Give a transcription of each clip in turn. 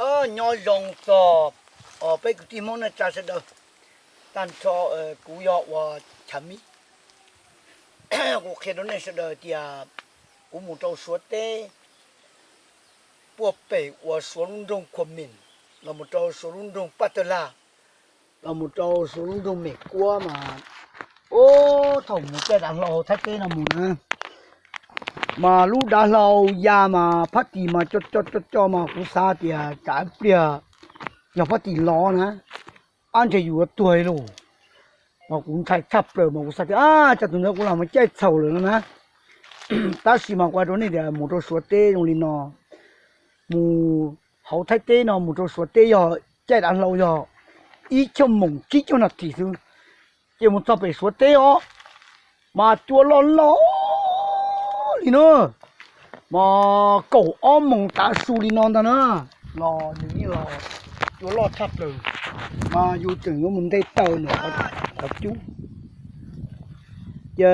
Nyob zoo txog peb kwv tij Hmoob neej tsa sawv daws. Tag nrho kuv yog ua Chav Mib, kuv qhia rau nej sawv daws tias kuv mus rau Suav teb, puag pem uas Suav lub nroog Khuam Mim, los mus rau Suav lub nroog Paj Tawg Lag, los mus rau Suav lub nroog Mem Kuab mas, ub, thaum mus caij dav hlau Thaib teb no mus na, mas lub dav hlau ya mas phab tis mas co co co co mas kuv xav tias tsam ib pliag yog phab tis lov na, ab ntshe yus yuav tuag li lauj. Mas kuv ntshai tshaj plaws mas kuv xav tias, ab, cas tus ntawd kuv los mus caij txhaum lawm no na. Tab sis mas kuv hais rau nej tias mus rau Suav teb zoo li no, mus hauv Thaib teb no mus rau Suav teb yog caij dav hlau yog ib choj moos tsib caug nas this xwb, ces mus txog pem Suav teb os, mas cua loj loj li na, mas kaum ob moos tav su li no ntag na, los nws yeej los cua loj tshaj plaws, mas yus tseem yuav mus nte taws ntawm qhov cub. Ces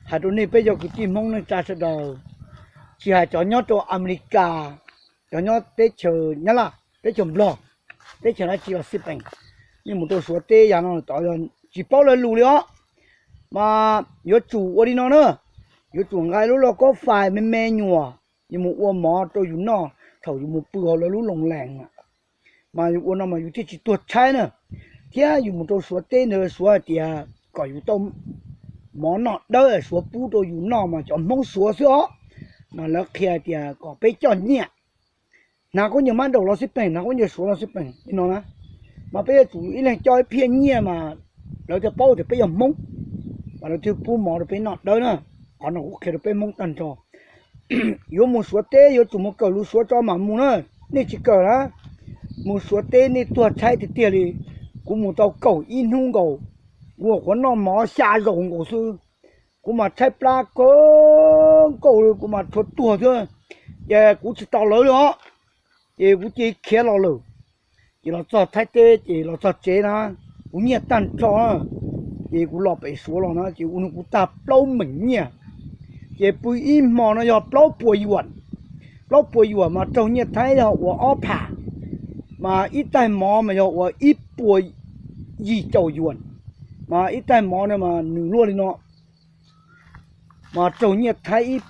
hais rau nej peb cov kwv tij Hmoob neej tsa sawv daws, tsis hais cov nyob rau Amelikas, cov nyob teb chaws Nyab Laj, teb chaws Nplog, teb chaws dab tsi los xij peem, nej mus rau Suav teb yav no tod yog tsis paub lawv lus li os, mas yuav tsum ua li no na, yuav tsum nqa lub lauj kaub fais me me nyuam, yuav mus ua mov rau yus noj thaum yus mus pw hauv lawv lub loos lees, mas yus ua no mas yus thiaj tsis tuag tshaib na. Thiab yus mus rau Suav teb ntawd Suav hais tias kom yus tau mov noj dawb Suav pub rau yus noj mas cov Hmoob Suav xwb os, mas lawv qhia tias kom peb coj nyiaj, hnav khaub ncaws mab daum los xij peem, hnav khaub ncaws Suav los xij peem li no na, mas peb yuav tsum ib leeg coj ib phiab nyiaj mas lawv thiaj paub tias peb yog Hmoob, mas lawv thiaj pub mov rau peb noj dawb na. Qhov no kuv qhia rau peb Hmoob tag nrho, yuav mus Suav teb yuav tsum mus kawm lus Suav tso mam mus na. Nej tsis kawm na, mus Suav teb nej tuag tshaib tiag tiag li. Kuv mus tau kaum ib hnub nkaus, kuv qhuav noj mov xya zaus nkaus xwb, kuv mas tshaib plab kawg nkaus li, kuv mas rhuav tuag thiab, ces kuv tsis tos lawv li os, ces kuv cia li khiav los lawm. Ces los txog Thaib teb ces los txog tsev na, kuv nyiaj tag nrho, ces kuv los pem Suav los na ces ua rau kuv tag plaub meem nyiaj. Ces pw ib hmo no yog plaub puas yuam, plaub puas yuam mas raug nyiaj Thaib yog ua ob pham, mas ib taig mov mas yog ua ib puas yim caum yuam, mas ib taig mov no mas nws luaj li no, mas raug nyiaj Thaib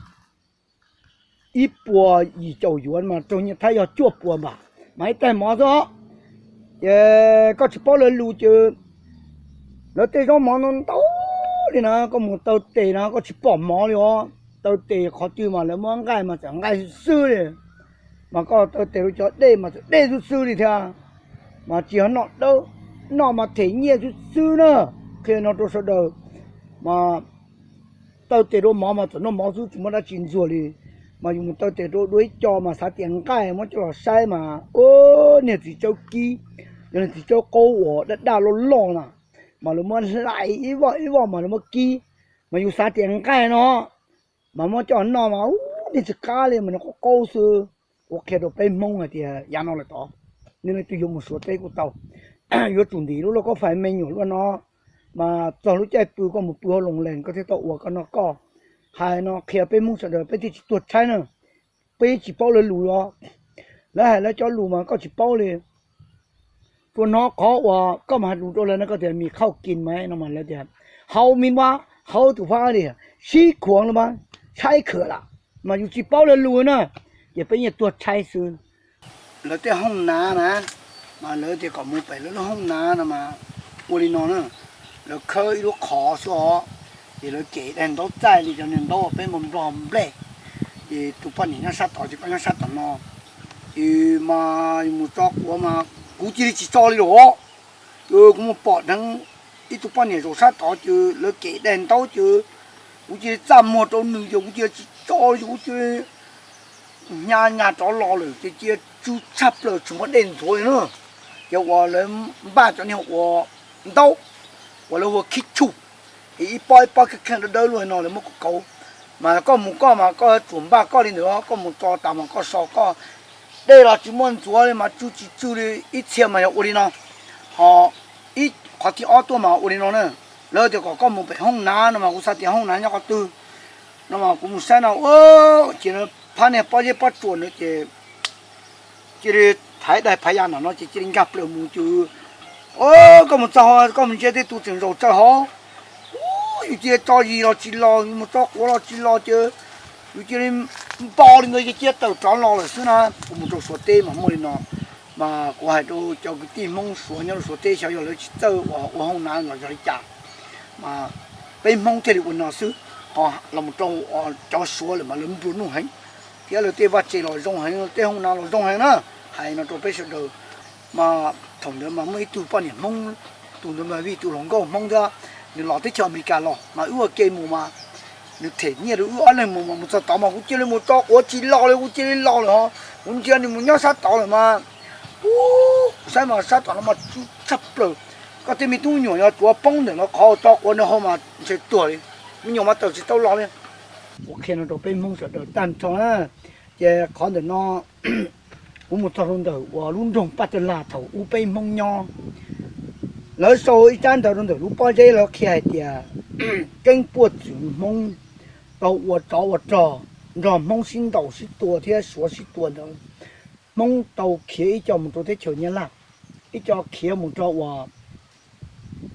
ib puas yim caum yuam mas raug nyiaj Thaib yog cuaj puas npam, mas ib taig mov xwb os. Ces koj tsis paub lawv lus ces lawv tej zaub mov no ntau li na, koj mus taw tes na koj tsis pom mov li os. Taw tes qhov twg mas lawv muab nqaij mas txawm nqaij xwb xwb li, mas koj taw tes rau cov dej mas txawm dej xwb xwb li thiab, mas tsis yog noj dawb, noj mas them nyiaj xwb xwb na. Qhia no rau sawv daws, mas taw tes rau mov mas txawm noj mov xwb tsis muaj dab tsi ntxuag li. Mas yus mus taw tes rau dua ib co mas xav tias nqaij muab coj los saib mas ua niag txiv tsawb kib, yog niag txiv tsawb qaub uas daj daj loj loj na, mas lawv muab hlais ib voj ib voj mas lawv muab kib, mas yus xav tias nqaij no, mas muab coj noj mas ua niag tsis qab li mas nws qaub qaub xwb. Kuv qhia rau peb Hmoob hais tias yav no lawm tod, nej leej twg yuav mus Suav teb kuj tau, yuav tsum ntim lub lauj kaub fais me nyuam luaj no, mas txog lub caij pw koj mus pw hauv loos lees koj thiaj tau ua koj noj koj. Hais no qhia peb Hmoob sawv daws peb thiaj tsis tuag tshaib na. Peb tsis paub lawv lus os, lawv hais lawv cov lus mas koj tsis paub li. Tsuas hnov qhov uas koj mus hais lus rau lawv no koj tias มีข้าวกินไหม no mas lawv tias เขามีวะ เขาถูกฟ้าดิ ชี้ขวางหรือเปล่า ใช้เขื่อนล่ะ mas yus tsis paub lawv lus na, ces peb yeej tuag tshaib xwb. Lawv tej hooj nav na, mas lawv tias kom mus pem lawv lub hooj nav no mas ua li no na, lawv khawb ib lub qhov xwb os, ces lawv cem daim ntaub txaij li cov niag ntaub peb Nplog nplej, ces tus poj niam nyob sab tod ces koj nyob sab tom no, ces mas yus mus tso quav mas kuv cia li tsis tso li los, ces kuv mus pom dheev ib tug poj niam zaum sab tod ces lawv cem daim ntaub ces kuv cia li txaj muag rau nws ces kuv cia li tsis tso li ces kuv cia li hnyav nyas rov los lawm ces cia tsw tshaj plaws tsis muaj dej ntxuav li na. Ces uas lawv npaj cov niag ua ntaub uas lawv hu ua khib tshuj, es ib pob ib pob kheej kheej dawb dawb luaj no lawv muab kauv kauv, mas koj mus koj mas koj yuav tsum npaj koj li ntawd, koj mus tso tas mas koj so koj. Dej los tsis muaj ntxuav li mas tsw tsis tsw li, ib txhia mas yog ua li no. Ho ib qhov thib ob tuaj mas ua li no na. Lawv tias kom koj mus pem hooj nav no mas kuv xav tias hooj nav nyob qhov twg no mas kuv mus saib no, ces phab niag pob zeb pob tsuas ntawd ces Cia li thaiv daim phav yas no no ces cia li nkag plaws mus ces, o, koj mus txog koj mus ntsia tej tus tseem zaum tsawg hov, yus cia li tso zis los tsis los, yus mus tso quav los tsis los ces yus cia li npo li ntawd ces cia li tawm rov los lawm xwb na. Kuv mus rau Suav teb mas muaj li no, mas kuv hais rau cov kwv tij Hmoob Suav nyob rau Suav teb xyov yog lawv tsis txawj ua hoob nav los yog li cas, mas peb Hmoob thiaj li ua no xwb. Ho los mus rau cov Suav lawm mas lawv nplua nuj heev, thiab lawv tej vaj tse los zoo heev, tej hoob nav los zoo heev na. Hais no rau peb sawv daws, mas thaum ntawd mas muaj ib tug poj niam Hmoob, tus ntawd mas vim tus hluas nkauj Hmoob thiab, nws los teb chaws Amelikas los mas wb ua ke mus mas nws them nyiaj rau wb ob leeg mus mas mus txog tod mas kuv cia li mus tso quav tsis los li, kuv cia li los lawm ho. Kuv ntsia nws mus nyob sab tod lawm mas, u, saib mas sab tom no mas tsw tshaj plaws. Koj tej me tub me nyuam yog tsuav poob ntawm no qhov tso quav nws hau mas ntshe tuag li, me nyuam mas tawm tsis tau los li. Kuv qhia no rau peb Hmoob sawv daws tag nrho na. Ces qhov ntawm no kuv mus txog rau ntawm uas lub nroog Paj Tawg Lag thaum ub peb Hmoob nyob, lawv sau ib tsab ntawv rau ntawm lub pob zeb, lawv qhia hais tias Keeb Puaj Txwv Hmoob tau ua tsov ua rog nrog Hmoob sib ntaus sib tua thiab Suav sib tua ntawd, Hmoob tau khiav ib co mus rau teb chaws Nyab Laj, ib co khiav mus rau uas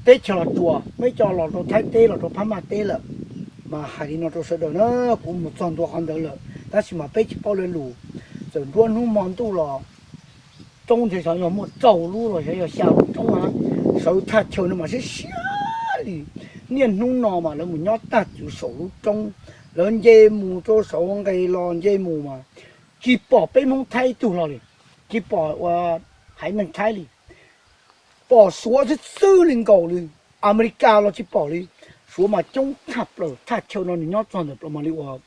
teb chaws Los Tsuas, muaj ib co los rau Thaib teb los rau Phab Maj teb lawm. Mas hais li no rau sawv daws na, kuv mus txog ntua qhov ntawd lawm tab sis mas peb tsis paub lawv lus. Txawm nruab hnub hmo ntuj los roob ntshe xyov yog muaj rau lub los xyov yog xya lub roob na, sawv thaj chaw no mas siab siab li. Niaj hnub no mas lawv mus nyob tag cuv saum lub roob, lawv nce mus rau saud nqes los nce mus mas tsis pom peb Hmoob Thaib ib tug los li, tsis pom ua haiv neeg Thaib li, pom Suav xwb xwb li nkaus li. Amelikas los tsis pom li. Suav mas coob tshaj plaws, thaj chaw no nws nyob txog ntawm plaws mas li uas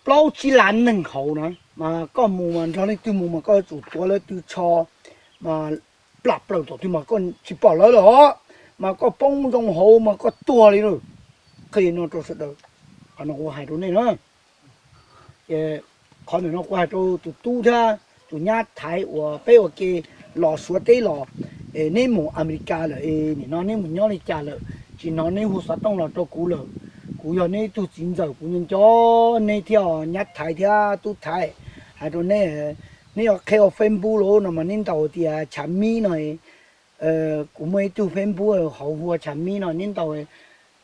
plaub tsib lab neeg hauv na, mas koj mus mas nrog leej twg mus mas koj yuav tsum tuav lawv tw tsho, mas plam plaws tom twg mas koj tsis pom lawv lawm os, mas koj poob zoo hauv mas koj tuag li lawm. Qhia li no rau sawv daws, qhov no kuv hais rau nej na. Qhov ntawm no kuv hais rau tus tub thiab tus nyab Thaiv uas peb ua ke los Suav teb los, es neb mus Amelikas lawm es nim no neb mus nyob li cas lawm? Tsis hnov neb hu xov tooj los rau kuv lawm. Kuv yog neb tug txiv ntxawm, kuv nco nco neb thiab nyab Thaiv thiab tub Thaiv. Hais rau neb, neb yuav qhia ua Facebook los no mas neb ntaus tias Tshav Mib no. Kuv muaj ib tug Facebook hauv hu ua Tshav Mib no, neb ntaus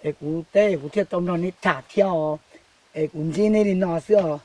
es kuv teb kuv thiaj tau nrog neb tham thiab os. Es kuv ntsib neb li no xwb os.